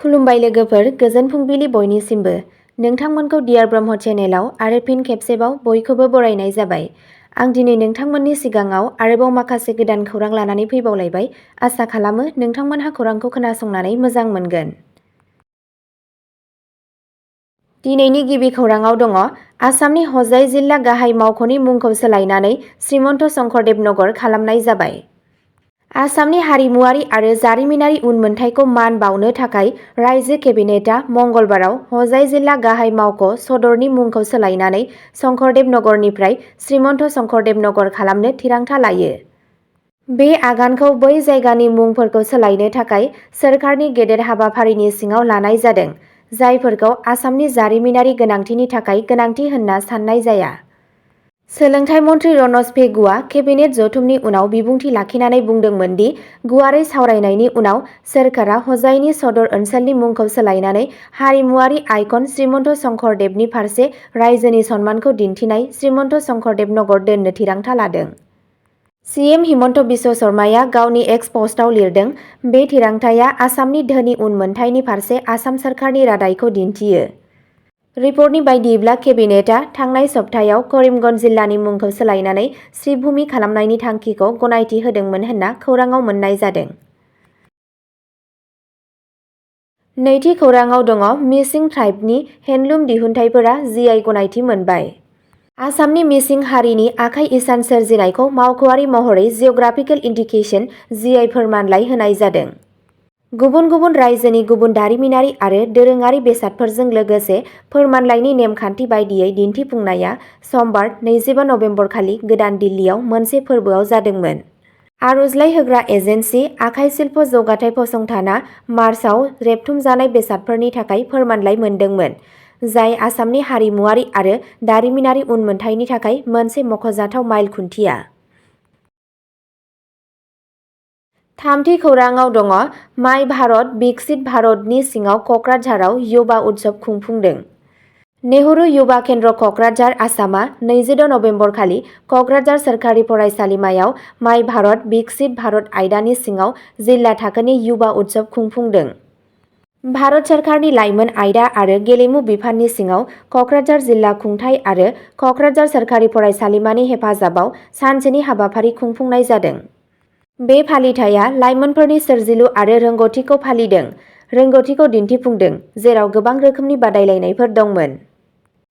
खुलुमबाय लोगोफोर, गोजोन फुंबिलि बयनिसिमबो। नोंथांमोनखौ डियार ब्रह्म चेनेलाव आरो फिन खेबसेबाव बयखौबो बरायनाय जाबाय। आं दिनै नोंथांमोननि सिगाङाव आरोबाव माखासे गोदान खौरां लानानै फैबावलायबाय। आसा खालामो नोंथांमोनहा खौरांखौ खोनासंनानै मोजां मोनगोन। दिनैनि गिबि खौराङाव दङ आसामनि हजाइ जिल्ला गाहाय मावख'नि मुंखौ सोलायनानै श्रीमन्त शंकरदेव नगर खालामनाय जाबाय। आसामनि हारिमुआरि आरो जारिमिनारि उनमोनथाइखौ मान बावनो थाखाय रायजो केबिनेटआ मंगलबाराव हजाइ जिल्ला गाहाय मावख' सदरनि मुंखौ सोलायनानै शंकरदेव नगरनिफ्राय श्रीमन्त शंकरदेव नगर खालामनो थिरांथा लायो। बे आगानखौ बै जायगानि मुंफोरखौ सोलायनो थाखाय सोरखारनि गेदेर हाबाफारिनि सिङाव लानाय जादों, जायफोरखौ आसामनि जारिमिनारि गोनांथिनि थाखाय गोनांथि होनना साननाय जाया। सोलोंथाइ मन्थ्रि रनज पेगुआ केबिनेट जथुमनि उनाव बिबुंथि लाखिनानै बुंदोंमोन दि गुवारै सावरायनायनि उनाव सोरखारा हजाइनि सदर ओनसोलनि मुंखौ सोलायनानै हारिमुआरि आइकन श्रीमन्त शंकरदेवनि फारसे रायजोनि सनमानखौ दिन्थिनाय श्रीमन्त शंकरदेव नगर दोननो थिरांथा लादों। सीएम हिमन्त बिश्व शर्माया गावनि एक्स पस्टआव लिरदों, बे थिरांथाया आसामनि धोनि उनमोनथाइनि फारसे आसाम सोरखारनि रादायखौ दिन्थियो। रिपर्टनि बायदिब्ला केबिनेटआ थांनाय सप्तायाव करिमगन्ज जिल्लानि मुंखौ सोलायनानै श्रीभूमि खालामनायनि थांखिखौ गनायथि होदोंमोन होनना खौराङाव मोन्नाय जादों। नैथि खौराङाव दङ मिसिं ट्राइबनि हेन्डलुम दिहुनथाइफोरा जीआई गनायथि मोनबाय। आसामनि मिसिं हारिनि आखाइ इसान सोरजिनायखौ मावख'आरि महरै जिअग्राफिकेल इन्डिकेसन जीआई फोरमानलाइ होनाय जादों। गुबुन गुबुन रायजोनि गुबुन दारिमिनारि आरो दोरोङारि बेसादफोरजों लोगोसे फोरमानलाइनि नेमखान्थि बायदियै दिन्थिफुंनाया समबार 25 नबेम्बरखालि गोदान दिल्लीयाव मोनसे फोरबोआव जादोंमोन। आर'जलाइ होग्रा एजेन्सि आखाइ शिल्प जौगाथाय फसंथानआ मार्चआव रेबथुमजानाय बेसादफोरनि थाखाय फोरमानलाइ मोनदोंमोन, जाय आसामनि हारिमुआरि आरो दारिमिनारि उनमोनथाइनि थाखाय मोनसे मख'जाथाव माइल खुन्थिया। थामथि खौराङाव दङ माय भारत विकसित भारतनि सिङाव क'क्राझाराव युवा उत्सव खुंफुंदों। नेहरू युवा केन्द्र क'क्राझार आसामआ 26 नबेम्बरखालि क'क्राझार सोरखारि फरायसालिमायाव माय भारत विकसित भारत आयदानि सिङाव जिल्ला थाखोनि युवा उत्सव खुंफुंदों। भारत सोरखारनि लाइमोन आयदा आरो गेलेमु बिफाननि सिङाव क'क्राझार जिल्ला खुंथाइ आरो क'क्राझार सोरखारि फरायसालिमानि हेफाजाबाव सानसेनि हाबाफारि खुंफुंनाय जादों। बे फालिथाइया लाइमोनफोरनि सोरजिलु आरो रोंग'थिखौ फालिदों, रोंग'थिखौ दिन्थिफुंदों, जेराव गोबां रोखोमनि बादायलायनायफोर दंमोन।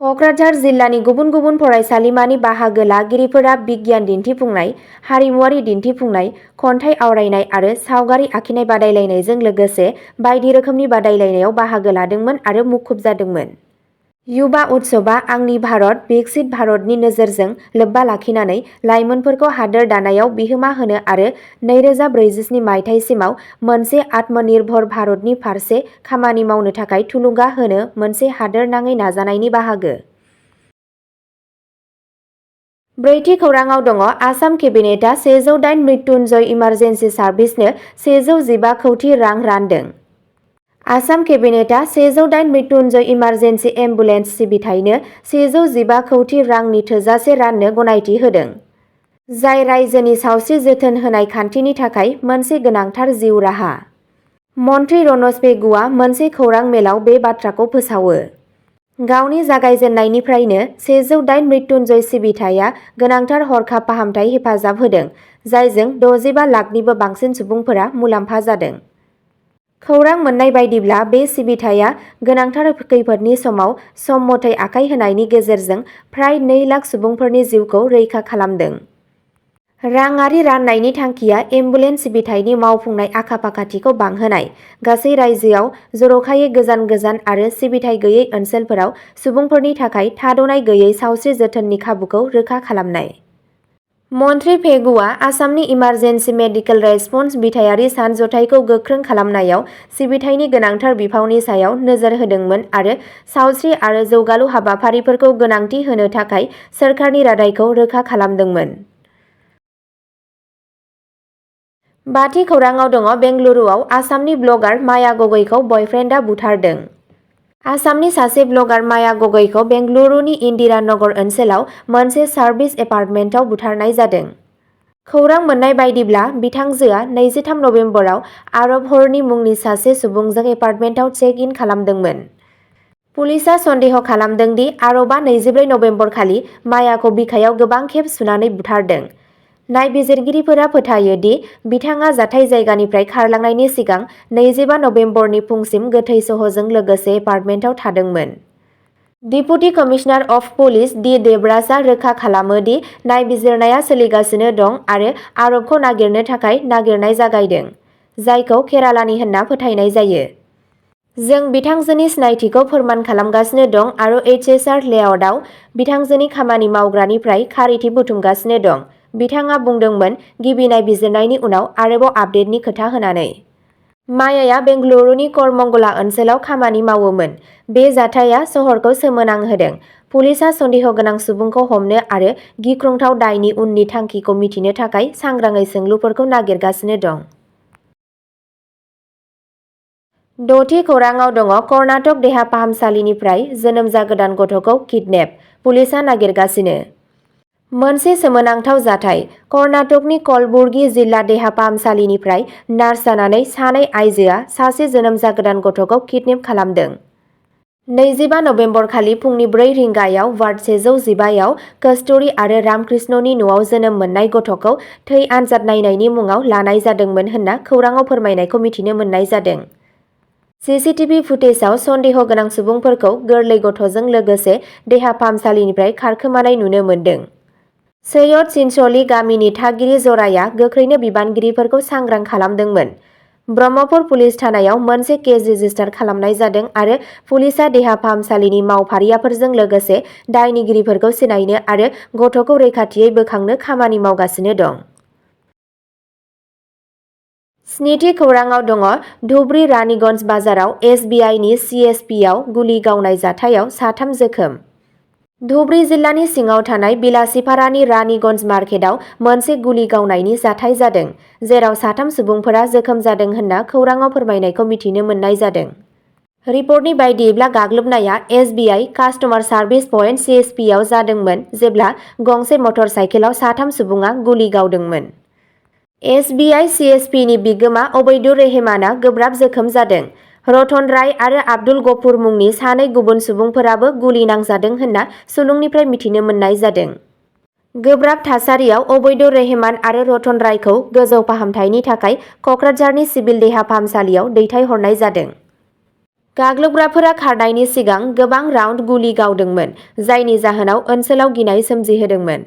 क'क्राझार जिल्लानि गुबुन गुबुन फरायसालिमानि बाहागो लागिरिफोरा बिगियान दिन्थिफुंनाय, हारिमुआरि दिन्थिफुंनाय, खन्थाइ आवरायनाय आरो सावगारि आखिनाय बादायलायनायजों लोगोसे बायदि रोखोमनि बादायलायनायाव बाहागो लादोंमोन आरो मुखुब जादोंमोन। युवा उत्सवआ आंनि भारत विकसित भारतनि नोजोरजों लोब्बा लाखिनानै लाइमोनफोरखौ हादोर दानायाव बिहोमा होनो आरो 2047 मायथाइसिमाव मोनसे आत्मनिर्भर भारतनि फारसे खामानि मावनो थाखाय थुलुंगा होनो मोनसे हादोरनाङै नाजानायनि बाहागो। ब्रैथि खौराङाव दङ आसाम केबिनेटआ 108 मृत्युन्जय इमारजेन्सि सार्भिसनो 115 कौटि रां रानदों। आसाम केबिनेटआ 108 मृत्युन्जय इमारजेन्सि एम्बुलेन्स सिबिथायनो 115 कौटि रांनि थोजासे रांनो गनायथि होदों, जाय रायजोनि सावस्रि जोथोन होनाय खान्थिनि थाखाय मोनसे गोनांथार जिउ राहा। मन्थ्रि रनज पेगुआ मोनसे खौरां मेलाव बे बाथ्राखौ फोसावो। गावनि जागायजेन्नायनिफ्रायनो 108 मृत्युन्जय सिबिथाया गोनांथार हरखाब फाहामथाय हेफाजाब होदों, जायजों 65 लाखनिबो बांसिन सुबुंफोरा मुलाम्फा जादों। खौरां मोन्नाय बायदिब्ला बे सिबिथाया गोनांथार खैफोदनि समाव सम मथै आखाय होनायनि गेजेरजों फ्राय 2 लाख सुबुंफोरनि जिउखौ रैखा खालामदों। राङारि राननायनि थांखिया एम्बुलेन्स सिबिथायनि मावफुंनाय आखा-फाखाथिखौ बांहोनाय, गासै रायजोआव जर'खायै गोजान गोजान आरो सिबिथाय गैयै ओनसोलफोराव सुबुंफोरनि थाखाय थाद'नाय गैयै सावस्रि जोथोननि खाबुखौ रोखा खालामनाय। मन्थ्रि पेगुआ आसामनि इमारजेन्सि मेडिकेल रेसपन्स बिथायारि सानज'थायखौ गोख्रों खालामनायाव सिबिथायनि गोनांथार बिफावनि सायाव नोजोर होदोंमोन आरो सावस्रि आरो जौगालु हाबाफारिफोरखौ गोनांथि होनो थाखाय सोरखारनि रादायखौ रोखा खालामदोंमोन। बाथि खौराङाव दङ बेंगलुरुआव आसामनि ब्लगार माया गगैखौ बयफ्रेन्डआ बुथारदों। आसामनि सासे ब्लगार माया गगैखौ बेंगलुरुनि इन्दिरा नगर ओनसोलाव मोनसे सार्भिस एपार्टमेन्टआव बुथारनाय जादों। खौरां मोननाय बायदिब्ला बिथांजोआ 23 नबेम्बराव आरब हरनि मुंनि सासे सुबुंजों एपार्टमेन्टआव चेक इन खालामदोंमोन। पुलिसआ सन्देह खालामदों दि आरबआ 24 नबेम्बर खालि मायाखौ बिखायाव गोबां खेब सुनानै बुथारदों। नायबिजिरगिरिफोरा फोथायो दि बिथाङा जाथाय जायगानिफ्राय खारलांनायनि सिगां 25 नबेम्बरनि फुंसिम गोथै सहजों लोगोसे एपार्टमेन्टआव थादोंमोन। Deputy commissioner of police D देबराजआ रोखा खालामो दि नायबिजिरनाया सोलिगासिनो दं आरो आरबखौ नागिरनो थाखाय नागिरनाय जागायदों, जायखौ केरालानि होनना फोथायनाय जायो। जों बिथांजोनि सिनायथिखौ फोरमान खालामगासिनो दं आरो एचएसआर लेआउटआव बिथांजोनि खामानि मावग्रानिफ्राय खारिथि बुथुमगासिनो दं, बिथाङा बुंदोंमोन गिबि नायबिजिरनायनि उनाव आरोबाव आपडेटनि खोथा होनानै। मायाया बेंगलुरुनि करमंगला ओनसोलाव खामानि मावोमोन। बे जाथाया सहरखौ सोमोनांहोदों। पुलिसआ सन्देह गोनां सुबुंखौ हमनो आरो गिख्रंथाव दायनि उननि थांखिखौ मिथिनो थाखाय सांग्राङै सोंलुफोरखौ नागिरगासिनो दं। 6थि खौराङाव दङ कर्नाटक देहा फाहामसालिनिफ्राय जोनोम जागोदान गथ'खौ किडनेप, पुलिसआ नागिरगासिनो। मोनसे सोमोनांथाव जाथाय। कर्नाटकनि कलबुर्गि जिल्ला देहा फाहामसालिनिफ्राय नार्स जानानै सानै आइजोआ सासे जोनोम जागोदान गथ'खौ किडनेप खालामदों। 25 नबेम्बर खालि फुंनि 4 रिंगायाव वार्ड 115 आव कस्तुरी आरो रामकृष्णनि न'आव जोनोम मोननाय गथ'खौ थै आनजाद नायनायनि मुङाव लानाय जादोंमोन होनना खौराङाव फोरमायनायखौ मिथिनो मोननाय जादों। सीसीटीवी फुटेजआव सन्देह गोनां सुबुंफोरखौ गोरलै गथ'जों लोगोसे देहा फाहामसालिनिफ्राय खारखोमानाय नुनो मोन्दों। सैयद चिनचली गामिनि थागिरि जराया गोख्रैनो बिबानगिरिफोरखौ सांग्रां खालामदोंमोन। ब्रह्मपुर पुलिस थानायाव मोनसे केस रेजिस्टार खालामनाय जादों आरो पुलिसआ देहा फाहामसालिनि मावफारियाफोरजों लोगोसे दायनिगिरिफोरखौ सिनायनो आरो गथ'खौ रैखाथियै बोखांनो खामानि मावगासिनो दं। 7थि खौराङाव दङ धुबरी रानीगन्ज बाजाराव एसबिआइनि सिएसपिआव गुलि गावनाय जाथायाव 3 जोखोम। धुबरी जिल्लानि सिङाव थानाय बिलासिपारानि रानीगन्ज मार्केटआव मोनसे गुलि गावनायनि जाथाय जादों, जेराव 3 सुबुंफोरा जोखोम जादों होनना खौराङाव फोरमायनायखौ मिथिनो मोननाय जादों। रिपर्टनि बायदिब्ला गाग्लोबनाया एसबिआइ कास्टमार सार्भिस पइन्ट सिएसपिआव जादोंमोन जेब्ला गंसे मटर साइकेलाव 3 सुबुङा गुलि गावदोंमोन। एसबिआइ सिएसपिनि बिगोमा अबैदुर रेहमानआ गोब्राब जोखोम जादों। रतन राय आरो आब्दुल गफुर मुंनि 2 गुबुन सुबुंफोराबो गुलि नांजादों होनना सुलुंनिफ्राय मिथिनो मोननाय जादों। गोब्राब थासारियाव अबैदुर रेहमान आरो रतन रायखौ गोजौ फाहामथायनि थाखाय कक्राझारनि सिभिल देहा फाहामसालियाव दैथायहरनाय जादों। गाग्लोबग्राफोरा खारनायनि सिगां गोबां राउन्ड गुलि गावदोंमोन, जायनि जाहोनाव ओनसोलाव गिनाय सोमजिहोदोंमोन।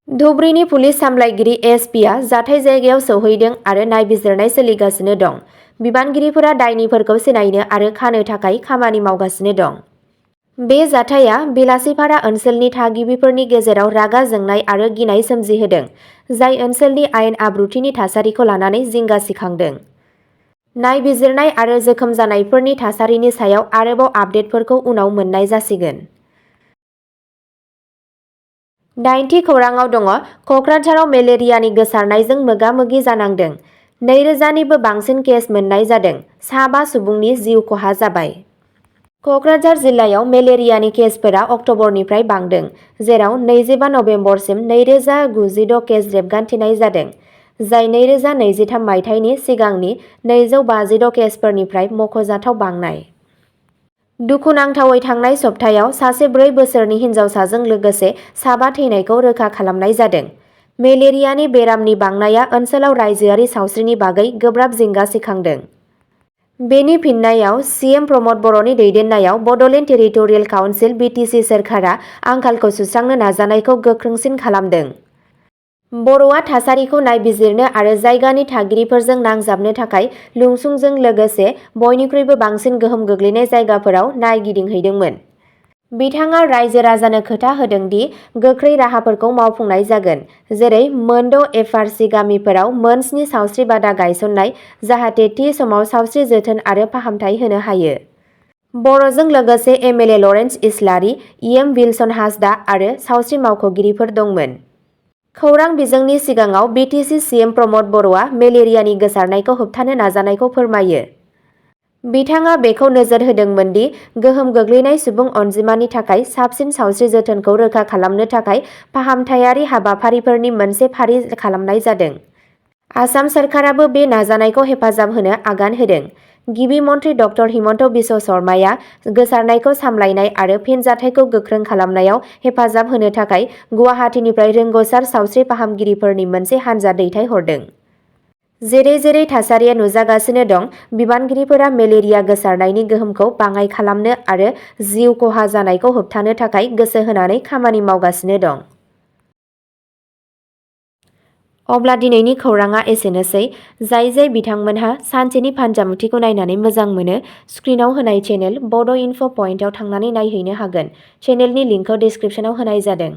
धुबरीनि पुलिस सामलायगिरि एसपिआ जाथाय जायगायाव सौहैदों आरो नायबिजिरनाय सोलिगासिनो दं। बिबानगिरिफोरा दायनिफोरखौ सिनायनो आरो खानो थाखाय खामानि मावगासिनो दं। बे जाथाया बिलासिपारा ओनसोलनि थागिबिफोरनि गेजेराव रागा जोंनाय आरो गिनाय सोमजिहोदों, जाय ओनसोलनि आयेन आब्रुथिनि थासारिखौ लानानै जिंगा सिखांदों। नायबिजिरनाय आरो जोखोम जानायफोरनि थासारिनि सायाव आरोबाव आपडेटफोरखौ उनाव मोन्नाय जासिगोन। 9थि खौराङाव दङ कक्राझाराव मेलेरियानि गोसारनायजों मोगा-मोगि जानांदों। 2000 निबो बांसिन केस मोननाय जादों। 5 सुबुंनि जिउ खहा जाबाय। कक्राझार जिल्लायाव मेलेरियानि केसफोरा अक्ट'बरनिफ्राय बांदों, जेराव 25 नबेम्बरसिम 2096 केस रेबगान्थिनाय जादों, जाय 2023 मायथाइनि सिगांनि 256 केसफोरनिफ्राय मख'जाथाव बांनाय। दुखुनांथावै थांनाय सप्तायाव सासे 4 बोसोरनि हिनजावसाजों लोगोसे 7 थैनायखौ रोखा खालामनाय जादों। मेलेरियानि बेरामनि बांनाया ओनसोलाव रायजोआरि सावस्रिनि बागै गोब्राब जिंगा सिखांदों। बेनि फिननायाव सीएम प्रमद बर'नि दैदेननायाव बड'लेण्ड टेरिटरियेल काउन्सिल (बीटीसी) सोरखारा आंखालखौ सुस्रांनो नाजानायखौ गोख्रोंसिन खालामदों। बर'आ थासारिखौ नायबिजिरनो आरो जायगानि थागिरिफोरजों नांजाबनो थाखाय लुंसुंजों लोगोसे बयनिख्रुइबो बांसिन गोहोम गोग्लैनाय जायगाफोराव नायगिदिंहैदोंमोन। बिथाङा रायजो-राजानो खोथा होदों दि गोख्रै राहाफोरखौ मावफुंनाय जागोन, जेरै मोनद' एफआरसि गामिफोराव मोन 7 सावस्रि बादा गायसन्नाय, जाहाथे थि समाव सावस्रि जोथोन आरो फाहामथाय होनो हायो। बर'जों लोगोसे एमएलए लरेन्स इस्लारि, इएम विल्सन हासदा आरो सावस्रि मावख'गिरिफोर दंमोन। खौरां बिजोंनि सिगाङाव बीटीसी सीएम प्रमद बर'आ मेलेरियानि गोसारनायखौ होबथानो नाजानायखौ फोरमायो। बिथाङा बेखौ नोजोर होदोंमोन दि गोहोम गोग्लैनाय सुबुं अनजिमानि थाखाय साबसिन सावस्रि जोथोनखौ रोखा खालामनो थाखाय फाहामथायारि हाबाफारिफोरनि मोनसे फारि खालामनाय जादों। आसाम सोरखाराबो बे नाजानायखौ हेफाजाब होनो आगान होदों। गिबि मन्थ्रि डक्टर हिमन्त बिश्व शर्माया गोसारनायखौ सामलायनाय आरो फिनजाथायखौ गोख्रों खालामनायाव हेफाजाब होनो थाखाय गुवाहाटीनिफ्राय रोंग'सार सावस्रि फाहामगिरिफोरनि मोनसे हानजा दैथायहरदों। जेरै थासारिया नुजागासिनो दं, बिबानगिरिफोरा मेलेरिया गोसारनायनि गोहोमखौ बाङाइ खालामनो आरो जिउ खहा जानायखौ होबथानो थाखाय गोसो होनानै खामानि मावगासिनो दं। अब्ला दिनैनि खौरांआ एसेनोसै। जाय बिथांमोनहा सानसेनि फानजामुथिखौ नायनानै मोजां मोनो, स्क्रिनाव होनाय चेनेल बड' इनफ' पइन्टआव थांनानै नायहैनो हागोन। चेनेलनि लिंकखौ डिस्क्रिप्शनाव होनाय जादों।